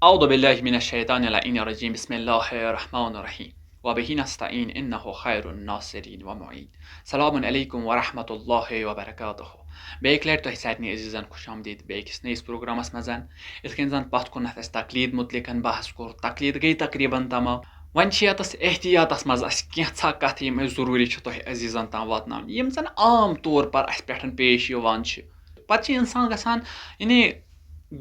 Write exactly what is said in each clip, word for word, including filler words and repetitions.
اعوذ باللہ من الشیطان اللعین الرجیم، بسم اللہ الرحمن الرحیم، وبہ نستعین، انہ خیر الناصرین ومعین۔ السلام علیکم ورحمۃ اللہ وبرکاتہ۔ بیٚیہِ اَکہِ لَٹہِ تۄہہِ سارنٕے عزیٖزَن خوش آمدید بیٚیہِ أکِس نٔیِس پروگرامَس منٛز۔ یِتھ کٔنۍ زَن پَتھ کُنَتھ اَسہِ تقلیٖد مُتعلِقَن بحث کوٚر، تقلیٖد گٔے تقریٖباً تمام۔ وۄنۍ چھِ یَتَس احتیاطَس منٛز اَسہِ کینٛژھا کَتھٕ، یِم أسۍ ضروٗری چھِ تۄہہِ عزیٖزَن تام واتناونہِ، یِم زَن عام طور پر اَسہِ پٮ۪ٹھ پیش یِوان چھِ۔ پَتہٕ چھِ اِنسان گژھان، یعنی،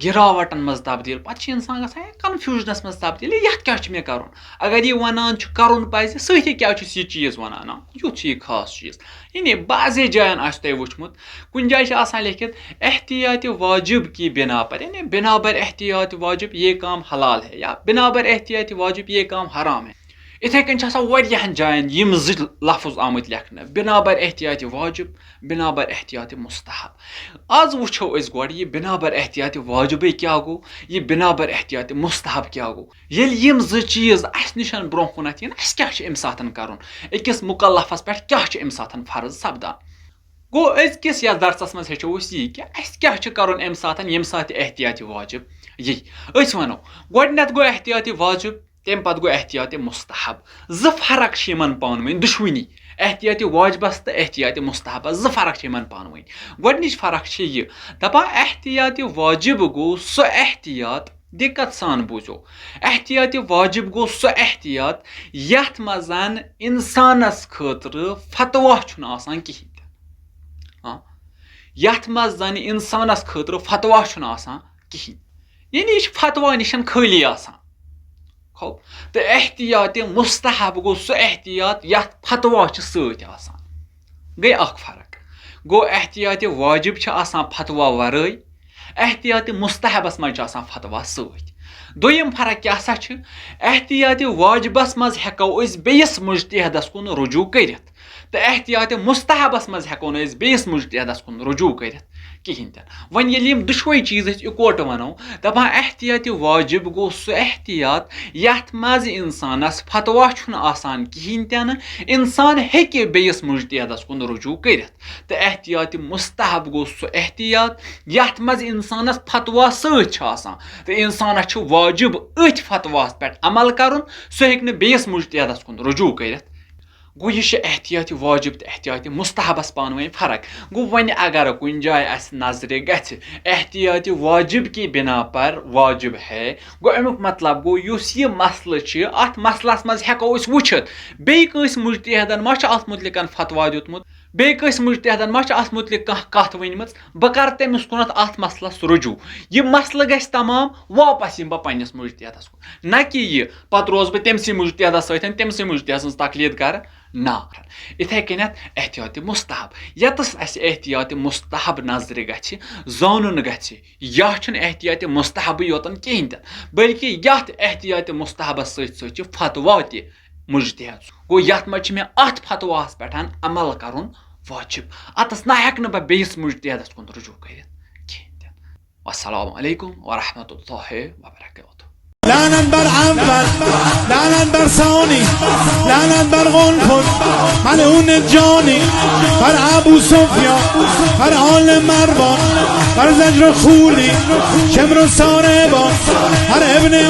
گِراوَٹَن منٛز تبدیٖل۔ پَتہٕ چھِ اِنسان گژھان، ہے، کَنفیوٗجنَس منٛز تبدیٖل، ہے، یَتھ کیٛاہ چھُ مےٚ کَرُن؟ اگر یہِ وَنان چھُ کَرُن پَزِ، سۭتی کیٛاہ چھُس یہِ چیٖز وَنان؟ یُتھ چھُ یہِ خاص چیٖز۔ یعنی، بعضے جایَن آسہِ تۄہہِ وٕچھمُت، کُنہِ جایہِ چھِ آسان لیکھِتھ، احتیاطِ واجب کی بنا پر، یعنی، بنا بر احتیاطِ واجب یہ کام حلال ہے، یا بنا بر احتیاطِ واجب یہ کام حرام ہے۔ یِتھَے کٔنۍ چھِ آسان واریاہَن جایَن یِم زٕ لفظ آمٕتۍ لیکھنہٕ، بنا بر احتیاطِ واجب، بنا بر احتیاطِ مستحب۔ آز وٕچھو أسۍ گۄڈٕ، یہِ بنا بر احتیاطِ واجبٕے کیٛاہ گوٚو، یہِ بنا بر احتیاطِ مستحب کیٛاہ گوٚو۔ ییٚلہِ یِم زٕ چیٖز اَسہِ نِش برونٛہہ کُنَتھ یِن، اَسہِ کیٛاہ چھُ اَمہِ ساتَن کَرُن؟ أکِس مُکلفَس پٮ۪ٹھ کیٛاہ چھُ اَمہِ ساتَن فرض سَپدان؟ گوٚو، أزکِس یَتھ درسَس منٛز ہیٚچھو أسۍ یی کہِ اَسہِ کیٛاہ چھُ کَرُن اَمہِ ساتَن، ییٚمہِ ساتہٕ تہِ احتیاطِ واجب یی۔ أسۍ وَنو، گۄڈٕنٮ۪تھ گوٚو احتیاطِ واجب، تَمہِ پَتہٕ گوٚو احتیاطِ مستحب۔ زٕ فرق چھِ یِمَن پانہٕ ؤنۍ، دُشوٕنی، احتیاطِ واجبَس تہٕ احتیاطِ مستحبَس زٕ فرق چھِ یِمَن پانہٕ ؤنۍ۔ گۄڈٕنِچ فرق چھِ یہِ، دَپان احتیاطِ واجب گوٚو سُہ احتیاط، دِقت سان بوٗزِو، احتیاطِ واجب گوٚو سُہ احتیاط یَتھ منٛز زَن اِنسانَس خٲطرٕ فتویٰ چھُنہٕ آسان کِہیٖنۍ تہِ۔ ہاں، یَتھ منٛز زَن اِنسانَس خٲطرٕ فتویٰ چھُنہٕ آسان کِہیٖنۍ، یعنی یہِ چھُ فتویٰ نِش خٲلی آسان۔ خب، تہٕ احتیاطِ مستحب گوٚو سُہ احتیاط یَتھ فتویٰ چھِ سۭتۍ آسان۔ گٔے اَکھ فرق۔ گوٚو، احتیاطِ واجب چھِ آسان فتویٰ وَرٲے، احتیاطِ مستحبَس منٛز چھِ آسان فتویٰ سۭتۍ۔ دوٚیِم فرق کیٛاہ سا چھِ؟ احتیاطِ واجبَس منٛز ہٮ۪کو أسۍ بیٚیِس مُجتہدَس کُن رجوع کٔرِتھ، تہٕ احتیاطِ مستحبَس منٛز ہٮ۪کو نہٕ أسۍ بیٚیِس مُجتہدَس کُن رجوع کٔرِتھ کِہیٖنۍ تہِ نہٕ۔ وۄنۍ ییٚلہِ یِم دُشوَے چیٖز أسۍ اِکوٹہٕ وَنو، دَپان احتیاطِ واجب گوٚو سُہ احتیاط یَتھ منٛز اِنسانَس فتویٰ چھُنہٕ آسان کِہیٖنۍ تہِ نہٕ، اِنسان ہیٚکہِ بیٚیِس مُجتہدَس کُن رجوع کٔرِتھ۔ تہٕ احتیاطِ مستحب گوٚو سُہ احتیاط یَتھ منٛز اِنسانَس فتویٰ سۭتۍ چھُ آسان، تہٕ اِنسانَس چھُ واجب أتھۍ فتویٰ ہَس پٮ۪ٹھ عمل کَرُن، سُہ ہیٚکہِ نہٕ بیٚیِس مُجتہدَس کُن رجوع کٔرِتھ۔ گوٚو، یہِ چھِ احتیاطِ واجب تہٕ احتیاطِ مستحبَس پانہٕ ؤنۍ فرق۔ گوٚو، وۄنۍ اگر کُنہِ جایہِ اَسہِ نظرِ گژھِ، احتیاطِ واجب کی بنا پر واجب ہے، گوٚو، اَمیُک مطلب گوٚو، یُس یہِ مسلہٕ چھِ، اَتھ مسلَس منٛز ہٮ۪کو أسۍ وٕچھِتھ، بیٚیہِ کٲنٛسہِ مُجتہدَن ما چھُ اَتھ مُتعلِقَن فتویٰ دیُتمُت، بیٚیہِ کٲنٛسہِ مُجتہدَن ما چھِ اَتھ مُتعلِق کانٛہہ کَتھ ؤنمٕژ، بہٕ کَرٕ تٔمِس کُنَتھ اَتھ مسلَس رجوع۔ یہِ مسلہٕ گژھِ تمام، واپَس یِمہٕ بہٕ پنٛنِس مُجتہدَس کُن۔ نہ کہِ یہِ پَتہٕ روزٕ بہٕ تٔمسٕے مُجتہدَس سۭتۍ، تٔمسٕے مُجتہدَس سٕنٛز تقلید کَرٕ۔ نہ۔ اِتھَے کٔنٮ۪تھ احتیاطِ مستحب، یَتَس اَسہِ احتیاطِ مستحب نظرِ گژھِ، زانُن گژھِ، یا چھُنہٕ احتیاطِ مستحبٕے یوتَن کِہیٖنۍ تہِ، بلکہِ یَتھ احتیاطِ مستحبَس سۭتۍ سۭتۍ چھِ فتویٰ تہِ مُجتہد۔ گوٚو، یَتھ منٛز چھِ مےٚ اَتھ فتویٰ ہَس پٮ۪ٹھ عمل کَرُن واجب۔ اَتَس نہ ہٮ۪کہٕ نہٕ بہٕ بیٚیِس مُجتہدَس کُن رجوع کٔرِتھ کِہیٖنۍ تہِ۔ والسلام علیکم ورحمۃ اللہ وبرکاتہ۔ لعنت بر اول، لعنت بر ثانی، لعنت بر قنفذ، ملعون جانی، بر ابو سفیان، بر آل مروان، بر زجر و خولی، شمر و ساربان، بر ابن